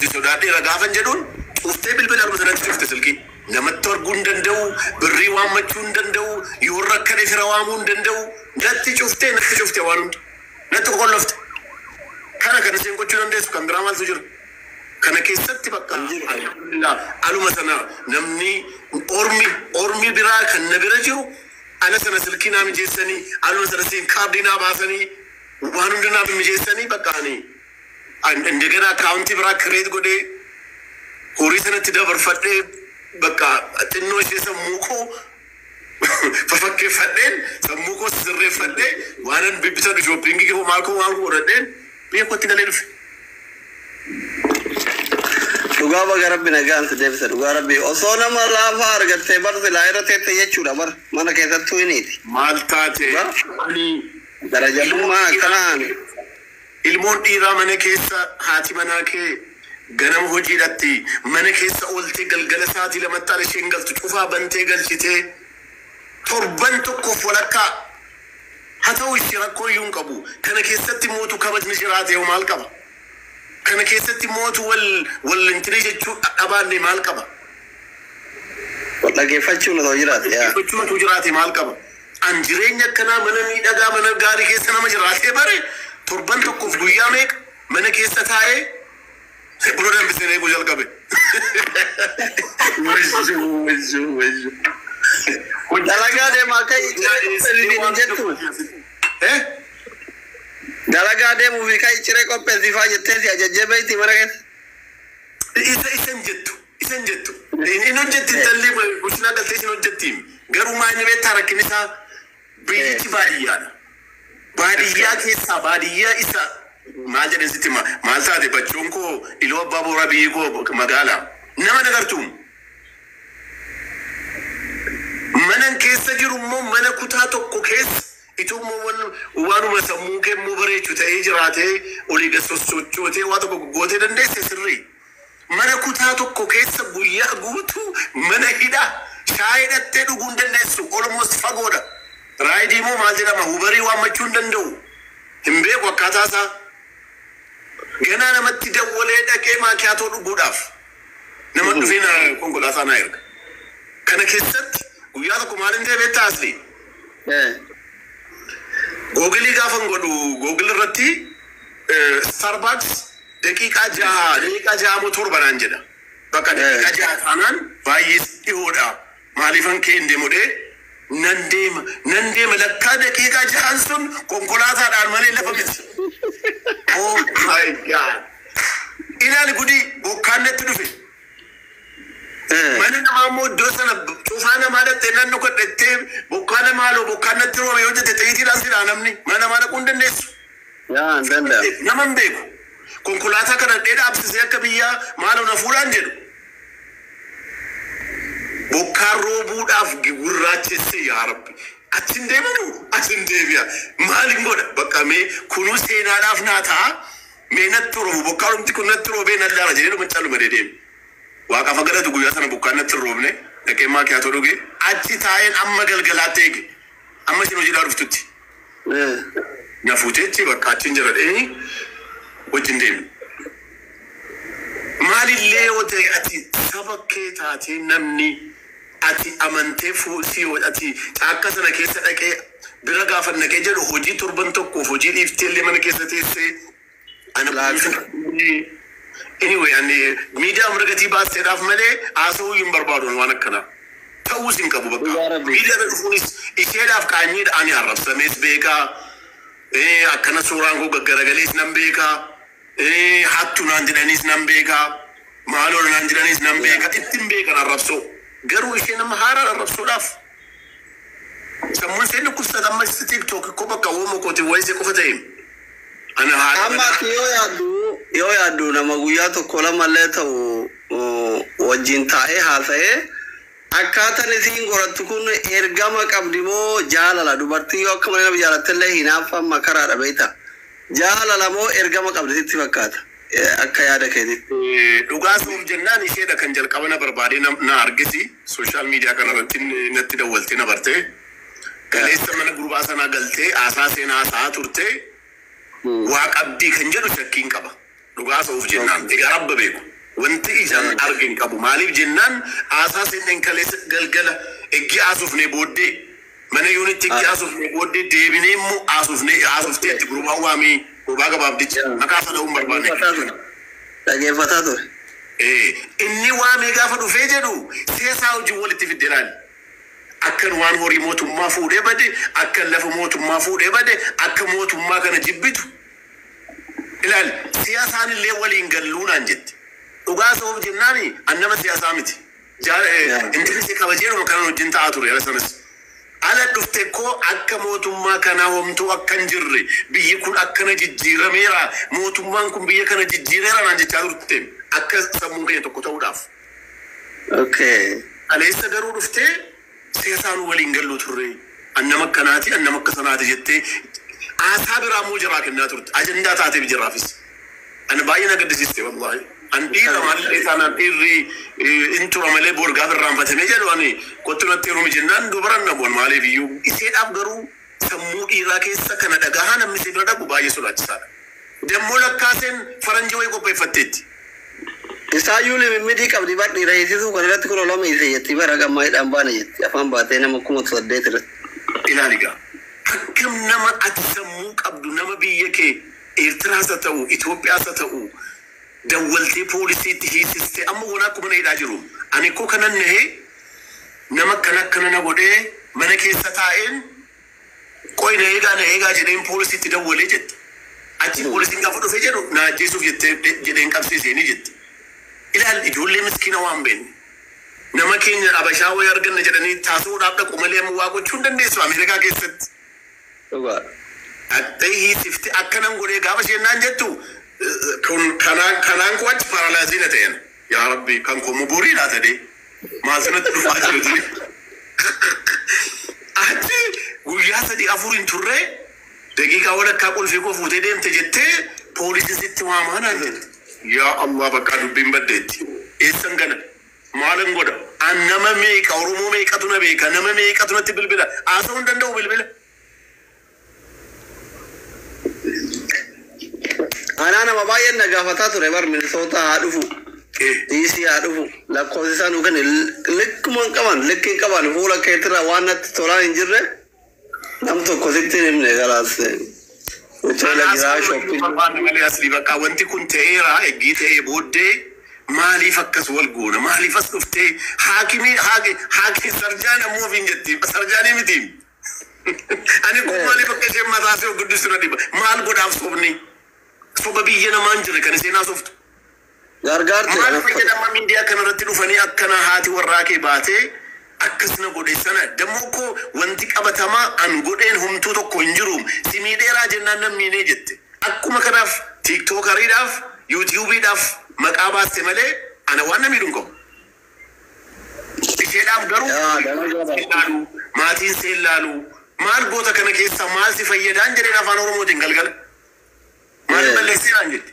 Si sodaadheera gaafan jedhuun cuftee bilbila harma sanatti cufte silkii. Namatti arguu hin danda'u, birrii waammachuu hin danda'u, yoo rakkate fira waamuu hin danda'u. Natti cuftee, natti cufte waan hunda. Natti qoqollofte. Kana kan isheen gochuu dandeessu kan biraa maaltu jira? Kana keessatti bakka alhamdulillah aluma sana namni ormi biraa kan na bira jiru ala sana silkii naa mijeessanii, aluma sana SIM kaardii naa baasanii, waan hunda naa mijeessanii, bakka ani እንደገና akkaawuntii biraa create godhee horii sanatti dabarfadhee, bakka xinnoo ishee sammuu koo fafakkeeffadheen, sammuu koo sirreeffadhee, waanan bibbitadhu, shoppingii koo, maal koo, waan godhadheen biyya kootti galee dhufe. Dhugaa baga Rabbi nagaan si deebise. Dhugaa Rabbi, osoo nama laafaa argattee bar silaa irra teette jechuudha, bar mana keessattuu hiniiti. Maal taate? Ani Gara jabummaa akkanaan. Ilmoon dhiiraa mana keessa, haati manaa kee ganama hojiidhatti mana keessa ooltee, galgala sa'aatii 2tti ala isheen galtu cufaa bantee galchitee, torban tokkoof walakkaa haa ta'u, ishee rakkoo iyyuu hin qabu. Kana keessatti mootu kabajni jiraate hoo maal qaba? Kana keessatti mootu wal wal intini jechuu dhabaanne maal qaba? Wal dhaggeeffachuun osoo jiraate yaa. Dhaggeeffachuun utuu jiraate maal qaba? An jireenya akkanaa, mana miidhagaa, mana gaarii keessa nama jiraatee bare, torban tokkoof guyyaa meeqa mana keessa taa'ee buna danfisee eeguu jalqabe. Wajju wajju wajju. Dalagaa deemaa akka ciree qopheessiif hin jettu. Eh? Dalagaa deemuu fi kan ciree qopheessiifaa jettee si ajajjee beekti mana keessa. Isa hin jettu. Isa hin jettu. Inni hojjetti, intalli kushinaa galtee isin hojjetti. Garuu maa inni beektaa, rakkin isaa biyyichi baadiyyaadha. Baadiyyaa keessaa baadiyyaa isa maal jedhan sitti hima, maal taate, bachoon koo Iluu Abbaa Booraa, biyyi koo magaalaa nama nagartuun. Manan keessa jiru immoo mana kutaa tokko keessa itoo immoo waanuma sammuu kee immoo bareechu ta'ee jiraatee, olii gad sossochootee waa tokko gootee dandeesse sirrii. Mana kutaa tokko keessa guyyaa guutuu mana hidhaa shaayii hidhattee dhuguu hin dandeessu, almost fagoodha. Ride immoo maal jedhama, Uberii waammachuu hin danda'u. Hin beeku akkaataa isaa. Ganaa namatti dawwalee dhaqee maakiyaatoo dhuguudhaaf nama dhufee na konkolaataa na erga. Kana keessatti guyyaa tokko maal hin ta'e beektaa, asli? Googilii gaafan godhu, Google irratti Starbucks daqiiqaa 6, daqiiqaa 6 moo 7 naan jedha. Bakka daqiiqaa 6 taanaan baay'ee dhiyoodha. Maaliifan kee hin deemudhee nan deema, nan deema, lakkaa daqiiqaa 6n sun konkolaataadhaan malee lafa miti. Oh my God. Ilaali gudii, bokkaan natti dhufe. Mana namaa immoo iddoo sana cufaa namaa dhattee nan dhukadhattee, bokkaa namaa loo bokkaan natti roobe yoo jette, xiyyiitiidhaan silaa namni mana namaa dhaquu hin dandeessu. Yaa, hin danda'amu. Nama hin beeku. Konkolaataa kana dhaabsisee akka biyyaa maaloo na fuudhaan jedhu. Bokkaan roobuudhaaf gurraachesse, yaa Rabbi. Achi hin deemamu, achi hin deebi'a. Maalin godha? Bakka mee kunuu seenaadhaaf naa ta'a. Mee natti roobu, bokkaan humti kun natti roobee nan laala jedhee dhuma caaluma deeme. Waaqaaf galatu, guyyaa sana bokkaan natti hin roobne. Dhaqee maakiyaatoo dhuge. Achi taa'een amma galgalaatti eege. Amma isin hojiidhaa dhuftutti. Na fuuteechi bakka achiin jira dheeni wajjin deemu. Maalillee yoo ta'e, ati saba kee taatee, namni ati amantee fuusii, ati caakka sana keessa dhaqee bira gaafa naqee jedhu, hojii torban tokkoof hojii dhiiftee illee mana keessa teessee ana. Anyway, ani miidiyaa mirgatii baasteedhaaf malee haasa'uu hin barbaadu, waan akkanaa. Ta'uus hin qabu bakka. Dhugaa Rabbii. Miidiyaa irra dhufuunis isheedhaaf qaanyiidha. Ani arrabsamees beekaa. Akkana suuraan koo gaggaragalees nan beekaa. Hattu naan jedhaniis nan beekaa. Maaloo naan jedhaniis nan beekaa. Ittiin beekan arrabsoo. Garuu ishee nama haaraan arrabsuudhaaf. Sammuun ishee dhukkubsata, amma TikTok koo bakka uumama kootiin wayisee qofa ta'e. Ana haadha Amma ati yoo yaaddu nama guyyaa tokko lamallee ta'u wajjin taa'ee haasa'ee, akkaataan isiin godhattu kun ergama qabdi moo jaalala? Dubartii yoo akka malee nama jaalattellee hinaaffaan makaraadha, beekta. Jaalala moo ergama qabdi sitti fakkaata, akka yaada keetitti? Dhugaa suuf jennaan, isheedha kan jalqaba na barbaadee na argisi social media kana irratti natti dawwaltee na bartee, galeessa mana gurbaa sanaa galtee haasaa seenaa haasa'aa turte, waa qabdii kan jedhu shakkiin qaba. Dhugaa suuf jennaan, egaa rabba beeku. Wanti ijaan arge hin qabu. Maaliif jennaan haasaa seeneen kaleessa galgala eeggi haasofnee booddee mana yoonitti eeggi haasofnee booddee deebinee immoo haasofnee haasoftee itti gurbaa waamii gurbaa gabaabdicha maqaa sana hin barbaanne. Dhageeffataa ture. Inni waamee gaafa dhufee jedhu seesaa hojii walitti fidde laali. Akkan waan horii mootummaa fuudhee bade, akkan lafa mootummaa fuudhee bade, akka mootummaa kana jibbitu. Ilaali, siyaasaan illee waliin galluu naan jette. Dhugaa sa'uuf jennaani an nama siyaasaa miti. Intinni si kabajeeruma kanan wajjin ta'aa ture ala sanas. Ala dhufte koo akka mootummaa kanaa homtuu akka hin jirre, biyyi kun akkana jijjiirameera, mootummaan kun biyya kana jijjiireera naan jechaa turte akka sammuun keenya tokko ta'uudhaaf. Kaleessa garuu dhuftee siyaasaan waliin galluu turre. An nama akkanaati, an nama akka sanaati jettee haasaa biraa immoo jaraa kennaa turte. Ajandaa taateef jaraafis. Ani baay'ee na gaddisiiste wallaahi. An dhiira maalillee taanaan dhiirri in tura malee boor gaafa irraanfatamee jedhu ani kottu natti heerumi jennaan dubaran na boon maaliif iyyuu. Iseedhaaf garuu sammuu dhiiraa keessa kana dhagahaa namni si bira dhabu baay'ee sodaachisaadha. Dammoo lakkaaseen faranjii wayii qopheeffatteetti. Isaayyuu limimmidii qabdi bar dhiira hiisisuu kan irratti kun olama hiise jetti bara gammaa hidhaan baane jetti afaan baatee nama 8,000 irratti. Ilaali gaa. Akkam nama ati sammuu qabdu nama biyya kee Eertiraas haa ta'u Itoophiyaas haa ta'u dawwaltee poolisiitti hiisistee amma waan akkuma na hidhaa jiru. Ani koo kanan nahee nama akkana akkana na godhee mana keessa taa'een qoy na eegaa na eegaa jedheen poolisiitti dawwalee jette. Achi poolisiin gaafa dhufee jedhu na ajjeesuuf jettee jedheen qabsiiseenii jette. Ilaali ijoollee miskiina waan beekne. Nama keenya abashaa wayii arganna jedhanii taasisuudhaaf dhaqu malee amma waa gochuu hin dandeessu Ameerikaa keessatti. Dhugaa. Dhattee hiisifte akkanan godhee gaafa isheen naan jettu kun kanaan kanaan koo achi paralyze na ta'een. Yaa Rabbi kan koo borii laata dee maal sanatti dhufaa jiru jedhe. Achi guyyaa 3 4 hin turre daqiiqaa walakkaa qulfii koo fuutee deemte jettee poolisiin sitti waamaa naan jette. Yaa Allah bakka dubbiin baddeetti. Eessan gala? Maalan godha? An nama meeqa Oromoo meeqatu na beeka? Nama meeqatu natti bilbila? Haasa'uu hin danda'u bilbila. Anaa nama baay'een na gaafataa ture bar Minisoota haa dhufu. DC haa dhufu. Lakkoofsi isaa nuu kenne likkuma hin qaban likki hin qaban fuula keetirraa waan natti tolaa hin jirre nam tokko sitti hin himne kalaas. Hoteela jiraa shopping. Barbaanne malee asli bakka wanti kun ta'eera eggii ta'ee booddee maaliif akkas wal goona? Maaliif as dhuftee haakimii haaki sarjaan ammoo ofiin jetti sarjaanii miti. Ani kun maaliif akka isheen mataa ishee guddistu na dhiba. Maal godhaaf sobni? Soba biyya namaa hin jirre kan isheen haasoftu. Gargaarte. Maal fayyadama miidiyaa kanarratti dhufanii akkana haati warraa kee baatee akkas na godhe sana dammoo koo wanti qabatamaa an godheen homtuu tokko hin jiru. Si miidheeraa jennaan nan miinee jette. Akkuma kanaaf tiiktookariidhaaf yuutiyuubiidhaaf maqaa baaste malee ana waan na miidhu hin qabu. Isheedhaaf garuu ilaalu maatiin see ilaalu maal goota kana keessa maal si fayyadaan jedheen afaan Oromootiin galgala. Maal balleessee naan jette.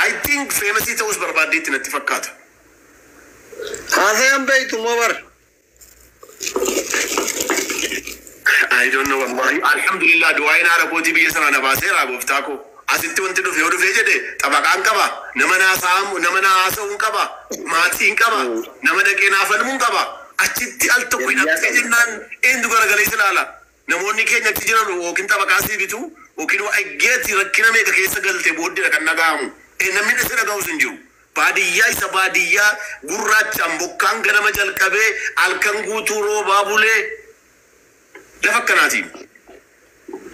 I think famous ta'us barbaaddeetti natti fakkaata. Haasayaan beektu moo bar? I don't know wallahi. Alhamdulillah du'aayin haadha kootii biyya sana na baaseera gooftaa koo. Asitti wanti dhufe yoo dhufee jedhe xabaqaan qaba. Nama naasa'amu nama na haasa'uun qaba. Maatiin qaba. Nama dhaqee naa falmuun qaba. Achitti al tokko hidhamtee jennaan eenyu garagalee si ilaala. Namoonni keenya achi jiran yookiin xabaqaa sii bitu yookiin waa eeggeetti rakkina meeqa keessa galte booddee kan dhaga'amu. Namni dhasee dhaga'us hin jiru. Baadiyyaa isa baadiyyaa gurraachaan bokkaan ganama jalqabee halkan guutuu roobaa bulee lafa akkanaatiin.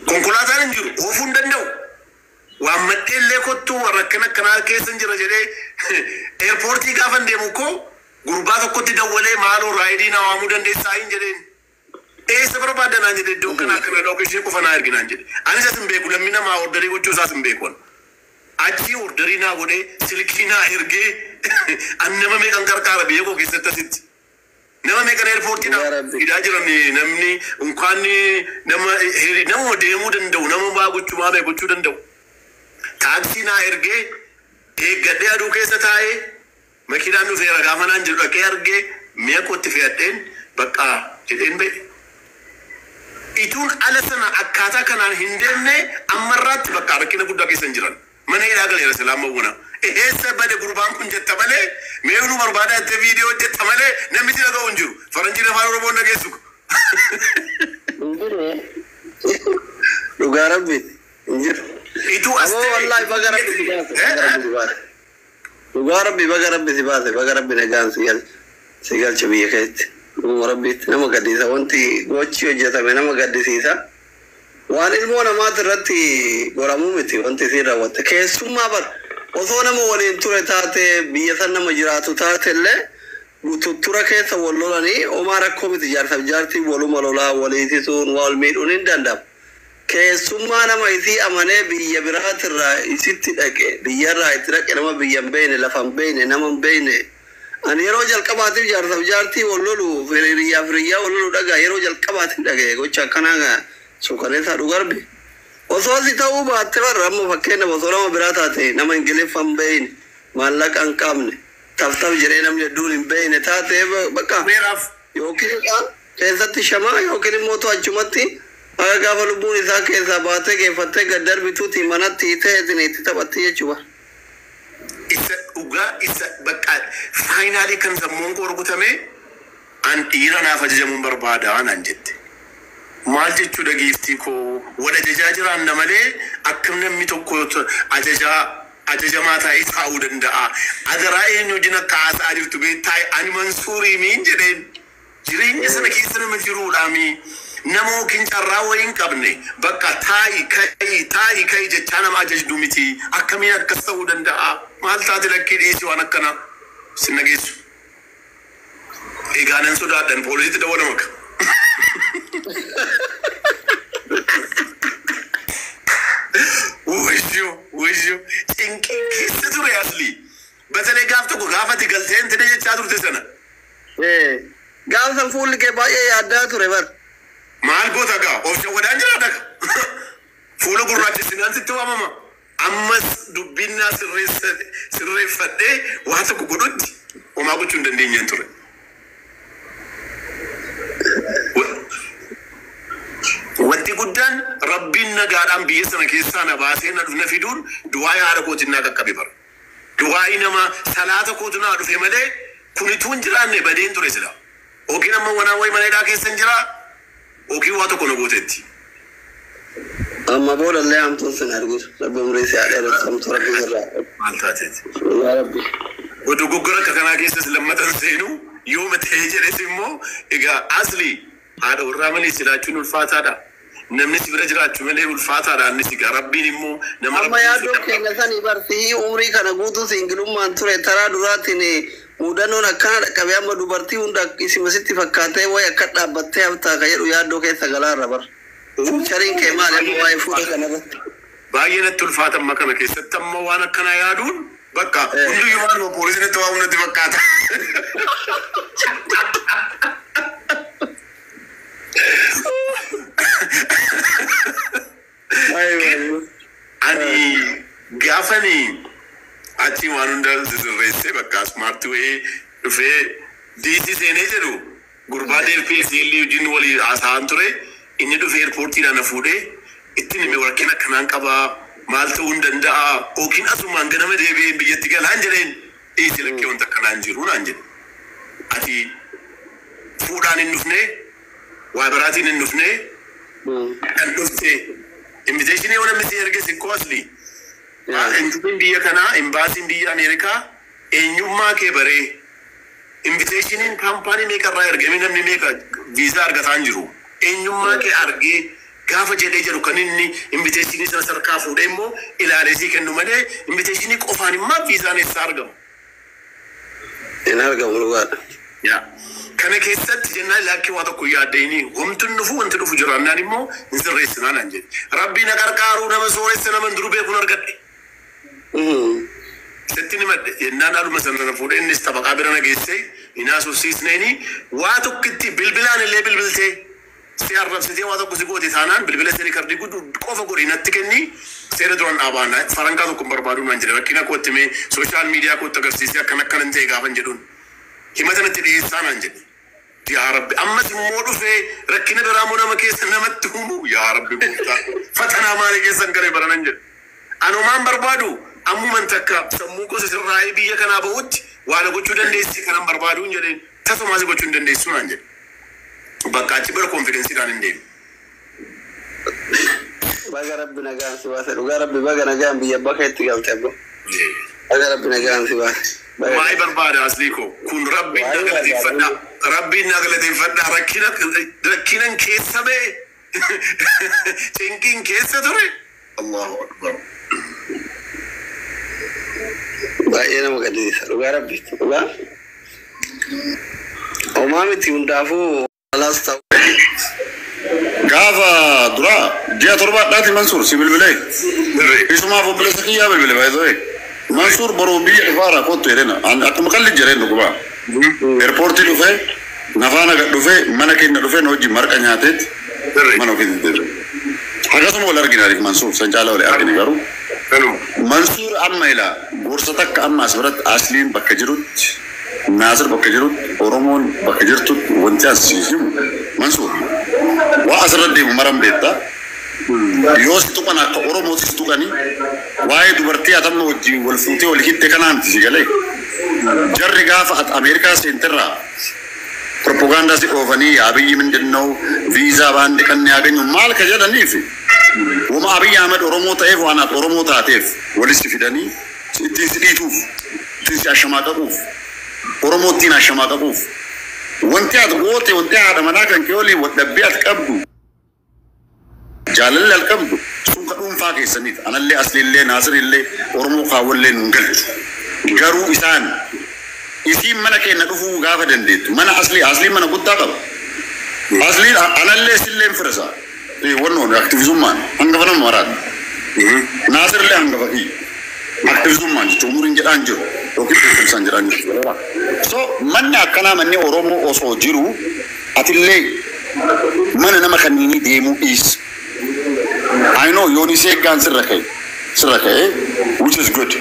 Konkolaataan hin jiru oofuu hin danda'u. Waan maddee illee kottuu rakkina akkanaa keessa hin jira jedhee eerpoortii gaafa hin deemu koo gurbaa tokkotti dawwalee maaloo raayidii na waamuu dandeessaa hin jedheen. Eessa barbaadda naan jedhe iddoo kana akkana lookeeshinii qofa naa ergi naan jedhe. Anis as hin beeku lammi namaa ordarii gochuu isaas hin beeku. Achi ordarii naa godhee silkii naa ergee an nama meeqan qarqaara biyya koo keessatti asitti. Nama meeqan eerpoortii naa hidhaa jiran namni unkaan nama nama deemuu danda'u nama waa gochuu maa gochuu danda'u. Taaksii naa ergee eeggadhee aduu keessa taa'ee makiinaan dhufeera gaafa naan jedhu dhaqee argee mi'a kootti fe'adheen bakka jedheen ba'e. Ituun ala sana akkaataa kanaan hin deemne ammarraatti bakka rakkina guddaa keessa hin jiran. Mana hidhaa galeera silaan mawwana. Eessa bade gurbaan kun jetta malee, mee nu barbaada jettee viidiyoo hojjetta malee, namni si dhaga'u hin jiru. Faranjiin Afaan Oromoon dhageessu. Hin jiru. Dhugaa Rabbi hin jiru. Ituu as Aboo, wallaahi baga Rabbi si baase. Baga Rabbi si baase. Dhugaa Rabbi, baga Rabbi si baase. Baga Rabbi nagaan si galche biyya keetti. Dhuguma Rabbiitti nama gaddisiisa. Wanti gochi hojjetame nama gaddisiisa. Waan ilmoo namaati irratti goramuu miti wanti isiin raawwatte. Keessummaa bar osoo nama waliin ture taate, biyya san nama jiraatu taate illee, tuttura keessa wal lolanii homaa rakkoo miti, jaarsaaf jaartii waluma lolaa waliisisuun wal miidhuun hin danda'amu. Keessummaa nama isii amanee biyya biraatirraa isitti dhaqe, biyyarraa itti dhaqe, nama biyya hin beekne, lafa hin beekne, nama hin beekne. Ani yeroo jalqabaatiif jaarsaaf jaartii wal lolu, hiriyyaaf hiriyyaa wal lolu dhagaa yeroo jalqabaatiif dhagaye gocha akkanaa suukaneessaa, dhugarbi. Osoo si ta'uu baatte barra, amma fakkeenyaaf osoo nama biraa taate, nama Ingiliffa hin beekne, maallaqa hin qabne, taftaf jedhee namni hedduun hin beekne taate, bakka Meeraaf yookiin keessatti shamaa yookiin immoo achumatti haga gaafa lubbuun isaa keessaa baatee geeffattee gad darbituuti manatti hiitee itti taphatti jechuudha. Isa dhugaa, isa bakka finally kan sammuun koo rukutame, an dhiira naaf ajajamuun barbaada naan jette. Maal jechuudha giiftii koo, wal ajajaa jiraanna malee akkam namni tokko ajajaa ajajamaa taa'ee taa'uu danda'a? Adaraa eenyu wajjin akka haasa'aa jirtu beektaa? Ani Mansuurii miin jedheen, jireenya sana keessa nama jiruudhaami. Nama yookiin carraa wayii hin qabne bakka taa'i ka'i, taa'i ka'i jechaa nama ajajdu miti. Akkamiin akkas ta'uu danda'a? Maal taate? Lakkii, dhiisi, waan akkana sin dhageessu. Egaa nan sodaadhan, poolisitti dawwalama ka. Wayyo wayyo, cinqii keessa ture asli. Batalee gaaf tokko gaafati galtee intini jechaa turte sana. Gaaf san fuulli kee baay'ee yaaddaa ture bar. Maal goota gaa, of shawwadaan jira dhaga. Fuula gurraachissinaan sitti waamama. Ammas dubbinnaa sirreeffadhee waa tokko godhutti homaa gochuu hin dandeenyeen ture. Wanti guddaan Rabbiin nagaadhaan biyya sana keessaa na baasee na dhufna fiduun du'aa haadha kootiin naa qaqqabe bara. Du'aayi nama salaata kootu naa dhufe malee kunituu hin jiraanne badeen ture sila. Yookiin amma wanaa wayi mana hidhaa keessa hin jiraa, yookiin waa tokko na gooteetti. Amma boodallee hamtuun sin argitu. Rabbi umrii si haa dheeressu, hamtuu Rabbi sirraa. Maal taateeti? Yaa Rabbi. Dogoggora akka kanaa keessas lammatan seenu yoo ta'ee jedhes immoo, egaa asli haadha warraa malee jiraachuun ulfaataadha. Namni si bira jiraachuu malee ulfaataadha. Innis egaa Rabbiin immoo nama Amma Rabbiin yaaddoon keenya sanii barsii umrii kana guutuu singilummaan ture, taraa duraatiin mudannoon akkana dhaqqabe, amma dubartii hunda isima sitti fakkaatee wayi akka dhaabbattee haftaa ka jedhu yaaddoo keessa galaarra bar. Fuuchariin kee maali amma waa'ee fuudha kanarratti? Baay'ee natti ulfaata amma kana keessatti, amma waan akkanaa yaaduun bakka hunduyyuu maaluma poolisiin itti waamu natti fakkaata. Ani gaafani achi waan hunda sirreessee bakka smart wayii dhufee diisii seenee jedhu, gurbaa deelfii siilii wajjin walii haasa'an ture, inni dhufee airportiidhaan na fuudhee ittiin hime, rakkina akkanaan qabaa, maal ta'uu hin danda'a, yookiin asumaan ganama deebi'ee biyyatti galaan jedheen. Dhiisi, lakkee, wanta akkanaan jiru naan jedhe. Ati fuudhaan hin dhufne, waa biraatiin hin dhufne, kan dhufte invitation yoo namni si erge sikkoo asli. Invitation biyya kanaa, embaasiin biyya Ameerikaa eenyummaa kee baree invitationiin kaampaanii meeqa irraa ergame, namni meeqa viizaa argataa hin jiru. Eenyummaa kee argee gaafa jedhee jedhu kan inni invitationii sana sarkaa fuudhee immoo ilaalee sii kennu malee, invitationii qofaan immoo viizaan eessaa argamu? Hin argamu, dhugaadha. Yaa. Kana keessatti jennaan, laakkii, waa tokko yaaddeeni, homtu hin dhufu, wanti dhufu jiraannaan immoo hin sirreessinaa naan jedhe. Rabbi na qarqaaruu, nama sooressa, nama hin duru beekuun argadhe. Sitti ni madde jennaan, haaluma sana na fuudhee innis xabaqaa bira na geessee hin haasofsiisneeni. Waa tokkitti bilbilaan illee bilbiltee si arrabsitee waa tokko si goote taanaan, bilbila seerii kardii gudduu qofa godhi natti kenni, seera duraan dhaabaan farankaa tokko hin barbaadu naan jedhe. Rakkina kootti mee social media kootti agarsiisee akkan akkana hin ta'e gaafan jedhuun, himata natti dhiyeessaa naan jedhe. Yaa Rabbi, ammas immoo dhufee rakkina biraa immoo nama keessa namatti uumu. Yaa Rabbi gooftaa, fatanaa maalii keessan garee baranan jedhe. Anumaan barbaadu Ammuman takka sammuu gosa sirraa'ee biyya kanaa bahutti waan gochuu dandeessi kanan barbaaduun jedheen tasumaas gochuu hin dandeessu naan jedhe. Bakka achi bara confidenceiidhaan hin deemu. Baga Rabbi nagaan si baase, dhugaa Rabbi, baga nagaan biyya bakka itti galte abbo. Baga Rabbi nagaan si baase. Waa'ee barbaada aslii koo kun Rabbiin na galateeffadha. Rabbiin na galateeffadha, rakkina rakkinan keessa ba'e, cinqiin keessa ture. Allahu akbar. Baay'ee nama gaddisiisa, dhugaa Rabbi, dhugaa. Homaa miti, hundaafuu alaas ta'u. Gaafa dura ji'a 7dhaati Mansuur si bilbilee. Isumaaf obboleessa kiyyaa bilbile baay'ee. Mansuur boruu biyya dhufaara kottu jedhena. Akkuma qalli jedheen dhuguma. Airportii dhufee nafaana gad dhufee mana keenya dhufee na wajjin marqa nyaateet mana ofiitti deebi'e. Akkasuma wal argina ariif Mansuur san caalaa wal argine garuu. Mansuur amma ilaa gorsa takka amma as biratti Asliin bakka jirutti, Naasir bakka jirutti, Oromoon bakka jirtutti wanti as himu, Mansuur waa asirra deemu maran beektaa. Yoo si tuqan akka Oromoo si tuqanii waa'ee dubartii atamma wajjin wal fuutee wal hitte kanaa miti si galee. Jarri gaafa ati Ameerikaa seenterraa propagaandaa si oofanii Abiyyi ምንድን ነው ቪዛ በአንድ ቀን ያገኙ maal ka jedhaniif wama Abiy Ahmed Oromoo ta'eef waan ati Oromoo taateef walitti fidanii ittiin si dhiituuf, ittiin si ashamaaqaquuf, Oromoo ittiin ashamaaqaquuf. Wanti ati goote, wanti haadha manaa kan kee waliin wal dhabbii ati qabdu, jaalalli ati qabdu sun ka dhuunfaa keessaniiti. Anallee, Asliillee, Naasirillee, Oromoo kaawwallee nun galchu. Garuu isaan isiin mana keenya dhufuu gaafa dandeettu mana Aslii, Aslii mana guddaa qaba. Asliin anallee silleen firasa. Wannoon activismummaan hangafa nama maraati. Naasirlee hangafa kiyya. Activismummaan jechuun umuriin jedhaan jiru yookiin beekumsaan jedhaan jiru. So manni akkanaa manni Oromoo osoo jiru atillee mana nama kanniinii deemuu dhiisi. I know yoon isee eeggaan sirra ka'e, which is good.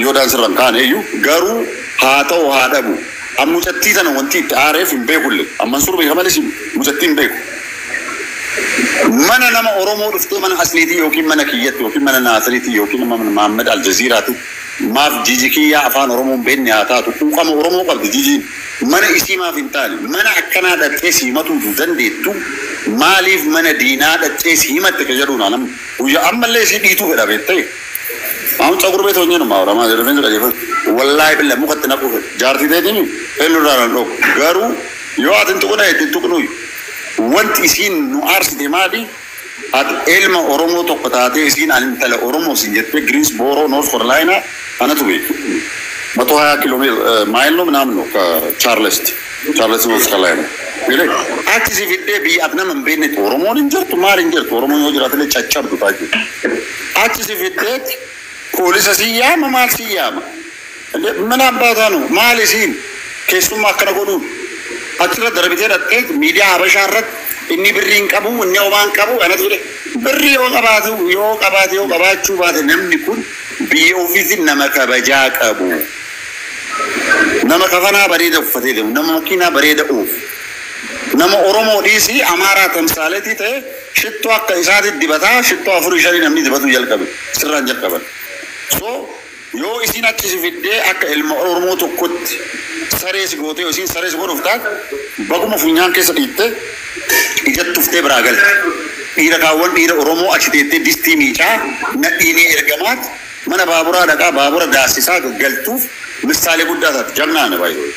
Yoodaan sirra hin kaane iyyuu garuu haa ta'u haa dhabu. Amma mucattii sana wanti itti aareef hin beekulle. Amma surba beeka malee mucattii hin beeku. Mana nama Oromoo dhuftee mana Asliitii yookiin mana kiyyatti yookiin mana Naasiriitii yookiin mana Mahammad Aljaziiraatti maaf jiji kiyyaa afaan Oromoo hin beekne haa taatu, quuqama Oromoo qabdi jijiin. Mana isii maaf hin taane? Mana akkanaa dhaqxee si himatuu hin dandeettu, maaliif mana diinaa dhaqxee si himatte ka jedhuun anam guyyaa ammallee isii dhiituu fedha beektee. አሁን ፀጉር ቤት ሆኜ ነው የማወራው። ማለት rifeensa qajeelfatu wallaahi billa mukatti naquu fedha. Jaartii teetiin eenyurraa nan dhoobu garuu yoo ati hin tuqne itti hin tuqnu. Wanti isiin nu aarsite maali? Ati ilma Oromoo tokko taatee isiin ani intala Oromoo sin jettee Greensboro, North Carolina anatu beeku. 120 ኪሎ ማይል ነው ምናምን ነው ከቻርለስት ቻርለስ North Carolina. Achi si fiddee biyya ati nama hin beeknetti Oromoon hin jirtu, maal hin jirtu, Oromoon yoo jiraatellee caccabdu taate. Achi si fiddeetti poolisa si yaama, maal si yaama. ምን አባቷ ነው maal isiin keessummaa akkana godhuun achirra darbitee dhaqxee miidiyaa Habashaa irratti inni birrii hin qabu, inni homaa hin qabu anatu jedhe. Birrii yoo qabaatu, yoo qabaate, yoo qabaachuu baate, namni kun biyya ofiitiin nama kabajaa qabu, nama kafanaa bareeda uffatee deemu, nama makiinaa bareeda oofu, nama Oromoo dhiisii Amaaraa tamsaaletii ta'e shittoo akka isaatti dibataa, shittoo afurii shanii namni dibatu jalqabe sirraan jalqaban. So yoo isiin achi si fiddee akka ilma Oromoo tokkotti saree si gootee, isiin saree si godhuuf taate, baguma funyaan keessa dhiittee ijatti tuftee biraa galte. Dhiira kaawwan dhiira Oromoo achi teettee distii miicaa nadhiinii ergamaat mana baaburaa dhaqaa baabura daasisaa galtuuf misaalee guddaa taate jagnaane baay'ee.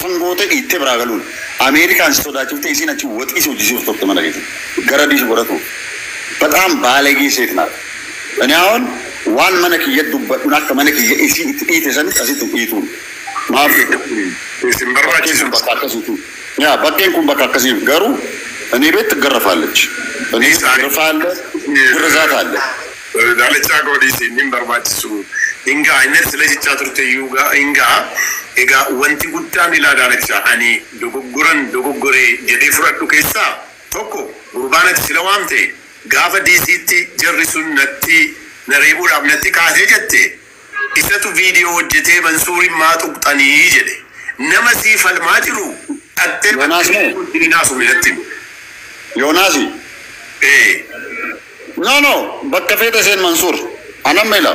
Sangootee dhiittee biraa galuun Ameerikaan si sodaachiftee isiin achi waxii si hojjisiif turte mana keessatti gara dhiisu godhatu. በጣም ባለጌ ሴት ናት። እኔ አሁን waan mana kiyya dubbadhuun akka mana kiyya isiin itti dhiite sanitti asitti dhiituun. Maaf Isin bakkeen barbaachisu. Kun bakka akkasiitu. Yaa bakkeen kun bakka akkasii garuu እኔ ቤት ትገረፋለች። እኔ ቤት ግርፋ አለ፣ ግርዛት አለ። Daalachaa godhiisi inni hin barbaachisu. Hingaa inni sila jechaa turte iyyuu hingaa egaa wanti guddaan ilaa daalachaa ani dogoggoran dogoggoree jedhee fudhadhu keessaa tokko gurbaan ati sila waamte gaafa diisiitti jarri sun natti na reebuudhaaf natti kaasee jette isatu viidiyoo hojjetee Mansuurin maa tuqxanii jedhe, nama sii falmaa jiru dhattee Yoonaas moo? Inni naasumne natti himu. Yoonaasi. Ee. No, no, bakka feete seen Mansuur. Anamma ila.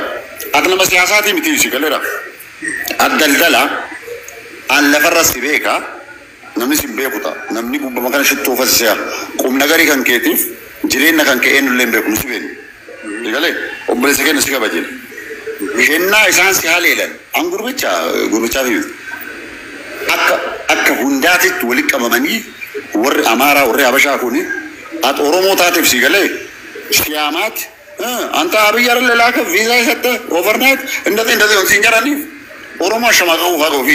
Ati nama siyaasaatii miti si galeera. Ati daldala an lafarra si beeka namni si beeku ta'a. Namni gubbama kana shittoo fasiseera. Qubna garii kan keetiif jireenya kan kee eenyullee hin beeku nu si beeknu. Si galee obboleessa keenya si kabajeen. Kennaa isaan si haleelan an gurbicha gurbichaa fi akka akka hundaatitti walitti qabamanii warri Amaaraa warri Habashaa kuni ati Oromoo taateef si galee siyaamaati አንተ አብይ አይደለ ላከ ቪዛ የሰጠ ኦቨርናይት እንደዚህ እንደዚህ ሆን ሲንጀራኒ ኦሮሞ አሸማቀቁ ካቆፊ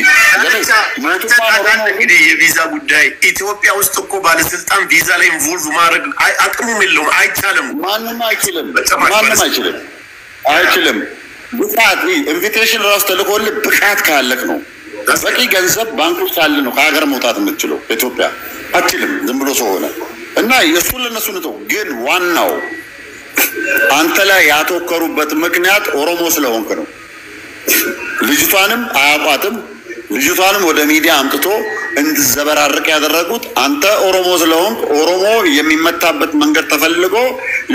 mootummaan Oromoo እንግዲህ የቪዛ ጉዳይ ኢትዮጵያ ውስጥ እኮ ባለስልጣን ቪዛ ላይ ኢንቮልቭ ማድረግ አቅሙም የለውም፣ አይቻልም። ማንም አይችልም፣ በጭራሽ ማንም አይችልም፣ አይችልም። ብቃት ኢንቪቴሽን ራሱ ተልኮልህ ብቃት ካለክ ነው። በቂ ገንዘብ ባንክ ውስጥ ካለ ነው ከሀገር መውጣት የምትችለው። ኢትዮጵያ አትችልም፣ ዝም ብሎ ሰው ሆነ እና የእሱን ለእነሱ ንተው። ግን ዋናው አንተ ላይ ያተኮሩበት ምክንያት ኦሮሞ ስለሆንክ ነው። ልጅቷንም አያውቋትም። ልጅቷንም ወደ ሚዲያ አምጥቶ እንድዘበራርቅ ያደረጉት አንተ ኦሮሞ ስለሆንክ ኦሮሞ የሚመታበት መንገድ ተፈልጎ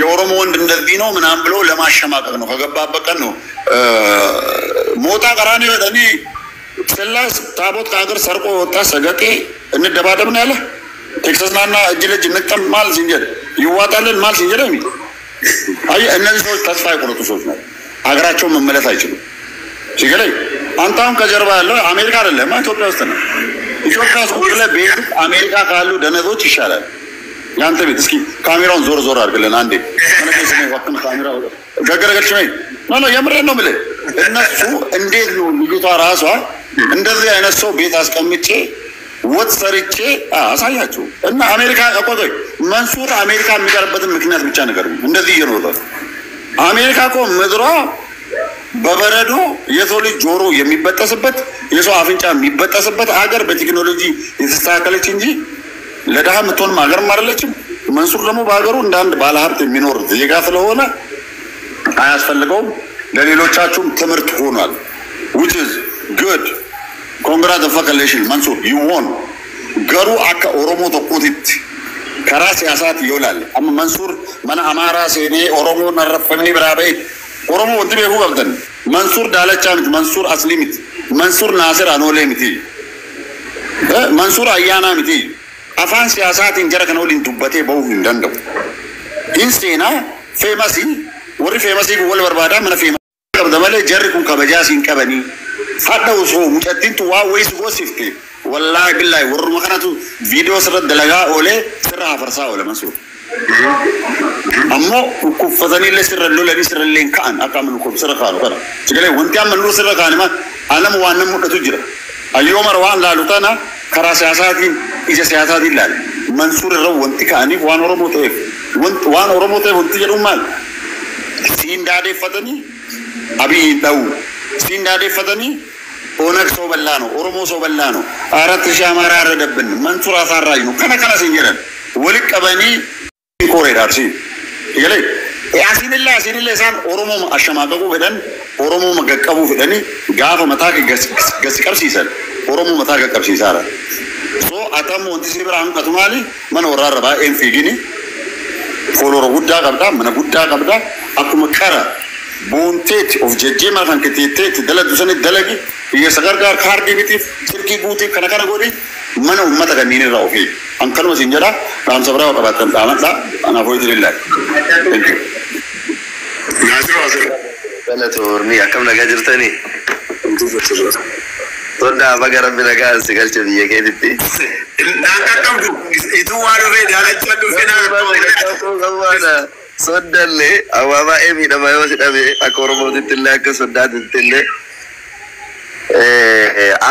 የኦሮሞ ወንድ እንደዚህ ነው ምናምን ብሎ ለማሸማቀቅ ነው። ከገባበት ቀን ነው ሞጣ ቀራኒ ወደኒ ስላስ ታቦት ከሀገር ሰርቆ ወጣ ሰገጤ እንደባደብ ነው ያለ ቴክሳስ ናና እጅ ለእጅ እንቅጠም ማል ሲንጀድ ይዋጣልን ማል ሲንጀድ የሚ አየህ፣ እነዚህ ሰዎች ተስፋ የቆረጡ ሰዎች ናቸው። ሀገራቸውን መመለስ አይችሉም። ሲገለኝ አንተ አሁን ከጀርባ ያለው አሜሪካ አይደለም ኢትዮጵያ ውስጥ ነው። ኢትዮጵያ ውስጥ ቁጭ ብለህ ቤት አሜሪካ ካሉ ደነዞች ይሻላል። የአንተ ቤት እስኪ ካሜራውን ዞር ዞር አድርግልን አንዴ። ካሜራ ገገረገልች ወይ ኖ ኖ፣ የምሬን ነው የምልህ። እነሱ እንዴት ነው ልጅቷ ራሷ እንደዚህ አይነት ሰው ቤት አስቀምጬ ወጥ ሰርቼ አሳያችሁ እና አሜሪካ ቆይ መንሱር አሜሪካ የሚቀርበትን ምክንያት ብቻ ነገር እንደዚህ እየኖረ አሜሪካ እኮ ምድሯ በበረዶ የሰው ልጅ ጆሮ የሚበጠስበት የሰው አፍንጫ የሚበጠስበት ሀገር በቴክኖሎጂ የተስተካከለች እንጂ ለድሀ የምትሆንም ሀገርም አይደለችም። መንሱር ደግሞ በሀገሩ እንደ አንድ ባለሀብት የሚኖር ዜጋ ስለሆነ አያስፈልገውም። ለሌሎቻችሁም ትምህርት ሆኗል። Which is good. Congratulations መንሱር, you won. Garuu akka Oromoo tokkootitti karaa siyaasaati yoo ilaalle amma Mansuur mana Amaaraa seenee Oromoon arrafamee biraa ba'e Oromoo wanti beekuu qabdan Mansuur Daalachaa miti, Mansuur Aslii miti, Mansuur Naasir Anoolee miti, Mansuur Ayyaanaa miti. Afaan siyaasaatiin jara kana waliin dubbatee bahuu hin danda'u. Hin seenaa feemasii warri feemasii kun wal barbaadaa mana feemasii qabda malee jarri kun kabajaa siin qabanii. Hadha osoo mucattiin tun waa wayii si goosifte wallaahi billaahi warruma kanatu viidiyoo sirra dalagaa oolee sirra hafarsaa oole Mansuur. Ammoo dhukkubfatanii illee sirra lolanii sirra illee hin ka'an akka amma dhukkub sirra kaanu kana. Sigalee wanti amma nurra sirra kaane ma anama waan nan mul'atu jira. Ayyoo mara waan laalu tana karaa siyaasaatiin ija siyaasaatiin laale. Mansuur irra wanti ka'aniif waan Oromoo ta'eef waan Oromoo ta'eef wanti jedhu maal? Siin daadeeffatanii Abiyyiin dha'u. Siin daadeeffatanii ኦነግ ሰው በላ ነው፣ ኦሮሞ ሰው በላ ነው፣ 4000 አማራ አረደብን፣ መንሱር አሳራጅ ነው። ከነ ከነ ሲንጀረን ወልቅ ቀበኒ ኮሬ ዳርሲ ይገለ asiinillee asiinillee isaan Oromoo ashamaaqaquu fedhan Oromoo gaqqabuu fedhanii gaafa mataa gasi qabsiisan Oromoo mataa qaqqabsiisaadha. So atammoo wanti si bira hanqatu maali mana warraarra baay'een fiigini fooloora guddaa qabda mana guddaa qabda akkuma qara boonteeti of jejjee mana kan keteetteetti dalagdu sani dalagi hiyyeessa gargaar kaardii bitiif silkii guutiif kana kana godhi mana uummata kanneen irraa of eegi. An kanuma siin jedha dhaamsa biraa yoo qabaattan dhaamadha anaaf ho'itu lillahi. Thank you. Naasir Waasir. Galatoorni akkam nagaa jirtanii? Toldaa baga rabbi nagaa si galche biyya keetitti. Naan qaqqabdu ituu waa dhufee daalachaa dhufee naan qaqqabdu. Soddallee awwaa baay'ee miidhamaa yoo si dhabe akka Oromootitti illee akka soddaatitti illee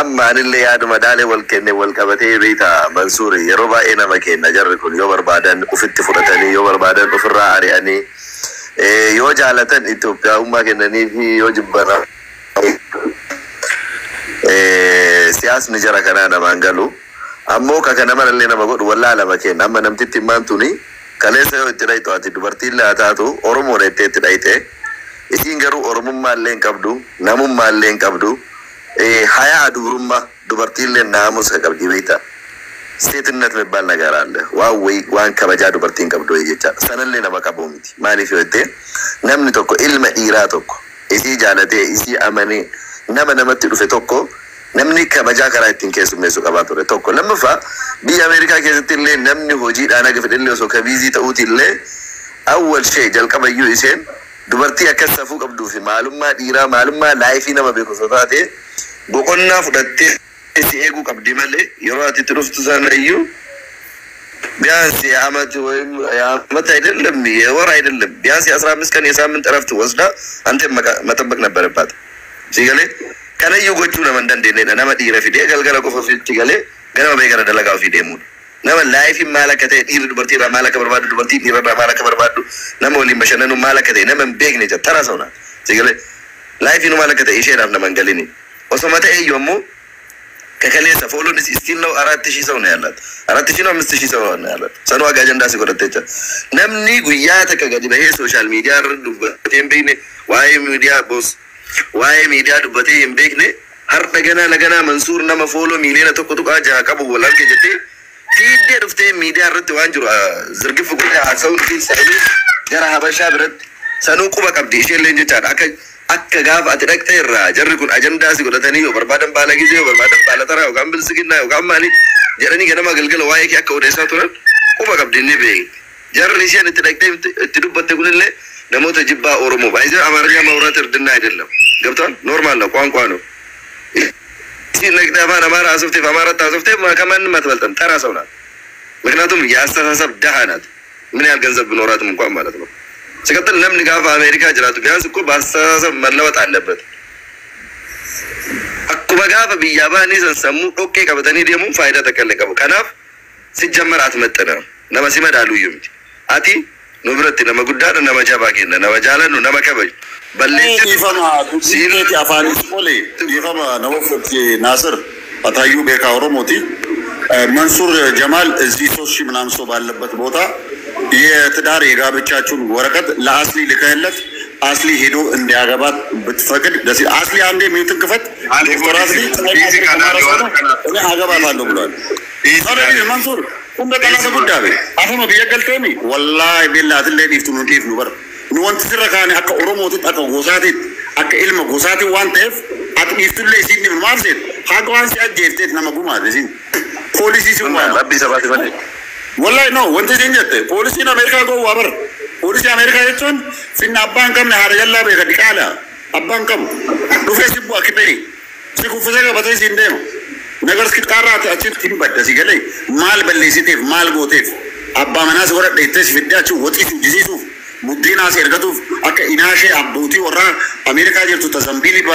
amma anillee yaaduma daalee wal kenne wal qabatee beekta Mansuuri yeroo baay'ee nama kenna jarri kun yoo barbaadan ufitti fudhatanii yoo barbaadan ofirraa ari'anii yoo jaalatan Itoophiyaa'ummaa kennanii fi yoo jibban siyaasni jara kanaa namaan galu ammoo ka kana malallee nama godhu wallaa lama kenna amma namtitti himmaan tuni kaleessa yoo itti dhayxu ati dubartiin laa taatu Oromoodha itti itti dhayxe isiin garuu Oromummaa illee hin qabdu namummaa illee hin qabdu hayaa dubrummaa dubartiin illee naamusa qabdi beekta ሴትነት የሚባል ነገር አለ። waan wayi waan kabajaa dubartiin qabdu wayii jechaadha. Sanallee nama qabu miti. Maaliif yoo jette namni tokko ilma dhiiraa tokko Isii jaalatee isii amanee nama namatti dhufe tokko namni kabajaa karaa ittiin keessummeessu qabaa ture tokko. Lammaffaa, biyya Ameerikaa keessatti illee namni hojiidhaan haga fedhe illee osoo ka busy ta'uuti illee, awwal shee jalqabayyuu isheen dubartii akkas safuu qabduu fi maalummaa dhiiraa, maalummaa life nama beeku osoo taate, boqonnaa fudhattee si eeguu qabdi malee yeroo ati itti dhuftu sana iyyuu ቢያንስ የአመት ወይም የአመት አይደለም፣ የወር አይደለም፣ ቢያንስ የ15 ቀን፣ የሳምንት እረፍት ወስዳ አንተ መጠበቅ ነበረባት። Si galee? Kanayyuu gochuu nama hin dandeenyedha. Nama dhiira fidee galgala qofa ofitti galee ganama bahee gara dalagaa ofii deemudha. Nama lifeiin maal akka ta'e, dhiirri dubartii irraa maal akka barbaadu, dubartiin dhiira irraa maal akka barbaaddu, nama waliin bashannanuu maal akka ta'e nama hin beekne jira tara sauna. Si galee? Lifeiin maal akka ta'e isheedhaaf nama hin galini. Osoma ta'e iyyuu ammoo ከከሌሰ ፎሎን ስቲል ነው 4,000 ሰው ነው ያላት። 4,000 ነው 5,000 ሰው ነው ያላት። Sanuu haga ajandaa si godhattee jira. Namni guyyaa takka gadi bahee social media irra dubbatee hin beekne, waa'ee miidiyaa boos, waa'ee miidiyaa dubbatee hin beekne, har'a ganaa laganaa Mansuur nama follow 1.6 miliyoona qabu wal arge jettee fiiddee dhuftee miidiyaa irratti waan jiru zirgifu godhee haasa'uun isaanii gara Habashaa biratti sanuu quba qabdi isheen jechaadha. Akka gaafa ati dhaqxe irraa jarri kun ajandaa si godhatanii yoo barbaadan baala gisee, yoo barbaadan baala taraa yookaan bilisiginnaa yookaan maali jedhanii ganama galgala waa'ee kee akka odeessaa turan quba qabdi inni beeki. Jarri isheen itti dhaqxee itti dubbatte kunillee namoota jibbaa Oromoo baay'ee አማርኛ ማውራት እርድና አይደለም። ገብቷል? Normal ነው፣ ቋንቋ ነው። isiin dhaqxee afaan Amaaraa haasofteef Amaaratti haasofteef ከማንም አትበልጥም። ተራ ሰው ናት። ምክንያቱም የአስተሳሰብ ደሃ ናት። ምን ያህል ገንዘብ ብኖራትም እንኳን ማለት ነው። ሲቀጥል namni gaafa Ameerikaa jiraatu ቢያንስ እኮ በአስተሳሰብ መለወጥ አለበት። Akkuma gaafa biyyaa bahanii san sammuu dhoqqee qabatanii deemuun faayidaa takka illee qabu. Kanaaf ሲጀመር አትመጥንም። Nama si madaalu iyyuu miti. Ati nu biratti nama guddaadha, nama jabaa kenna, nama jaalannu, nama kabaju. Balleessi Dhiifama, dubbiin keeti afaanis ole. Dhiifama, nama fudhate Naasir Ataayyuu beekaa Oromooti. መንሱር ጀማል እዚህ 3,000 ምናምን ሰው ባለበት ቦታ የትዳር የጋብቻችሁን ወረቀት ለአስሊ ልከህለት አስሊ ሄዶ እንዲያገባት ብትፈቅድ ደስ ይላል። አስሊ አንዴ mute ን ክፈት። ዶክተር አስሊ እኔ አገባታለሁ ብሏል። መንሱር hunda qalata guddaa be afuma biyya galteemi wallaahi billaatillee dhiiftu nu dhiifnu bar nu wanti sirra kaane akka Oromootitti, akka gosaatitti, akka ilma gosaatiin waan ta'eef ati dhiiftullee isiin dhiifnu maal seet haga waan si ajjeefteet nama gumaate isiin poolisii si waama. Rabbii sabaati malee. Wallahi no, wanti isiin jette poolisiin Ameerikaa gowwaa bar. Poolisii Ameerikaa jechuun finna abbaa hin qabne, haadha jallaa beeka, diqaala abbaa hin qabu dhufee si bu'a kibee si kuffisee qabatee siin deema. Nagar qixxaarraa achitti hin badda. Si galee? Maal balleessiteef, maal gooteef abbaa manaas godhadhe ittee si fiddee achi waxii si hojjisiisuuf, buddeenaa si ergatuuf, akka inaashee abbootii warraa Ameerikaa jirtu tasambiilii